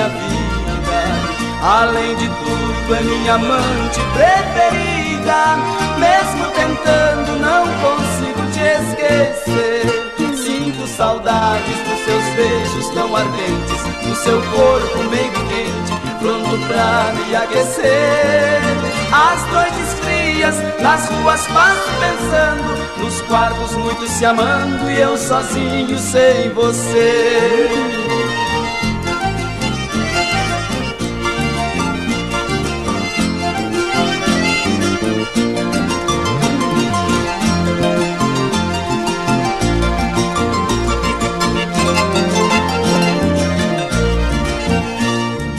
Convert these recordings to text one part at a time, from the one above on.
minha vida. Além de tudo, é minha amante preferida. Mesmo tentando, não consigo te esquecer. Sinto saudades dos seus beijos tão ardentes, do seu corpo meio quente, pronto pra me aquecer. As noites frias, nas ruas passo pensando, nos quartos muitos se amando e eu sozinho sem você.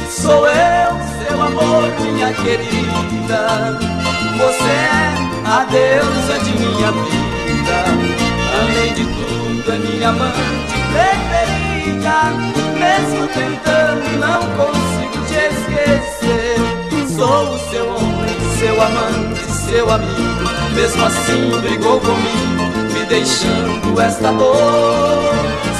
Sou eu, seu amor, minha querida. Você é a deusa de minha vida. Além de tudo, é minha amante preferida. Mesmo tentando, não consigo te esquecer. Sou o seu homem, seu amante, seu amigo. Mesmo assim, brigou comigo, me deixando esta dor.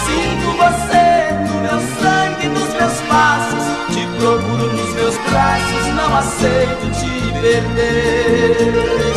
Sinto você no meu sangue, nos meus passos. Te procuro nos meus braços, não aceito te perder.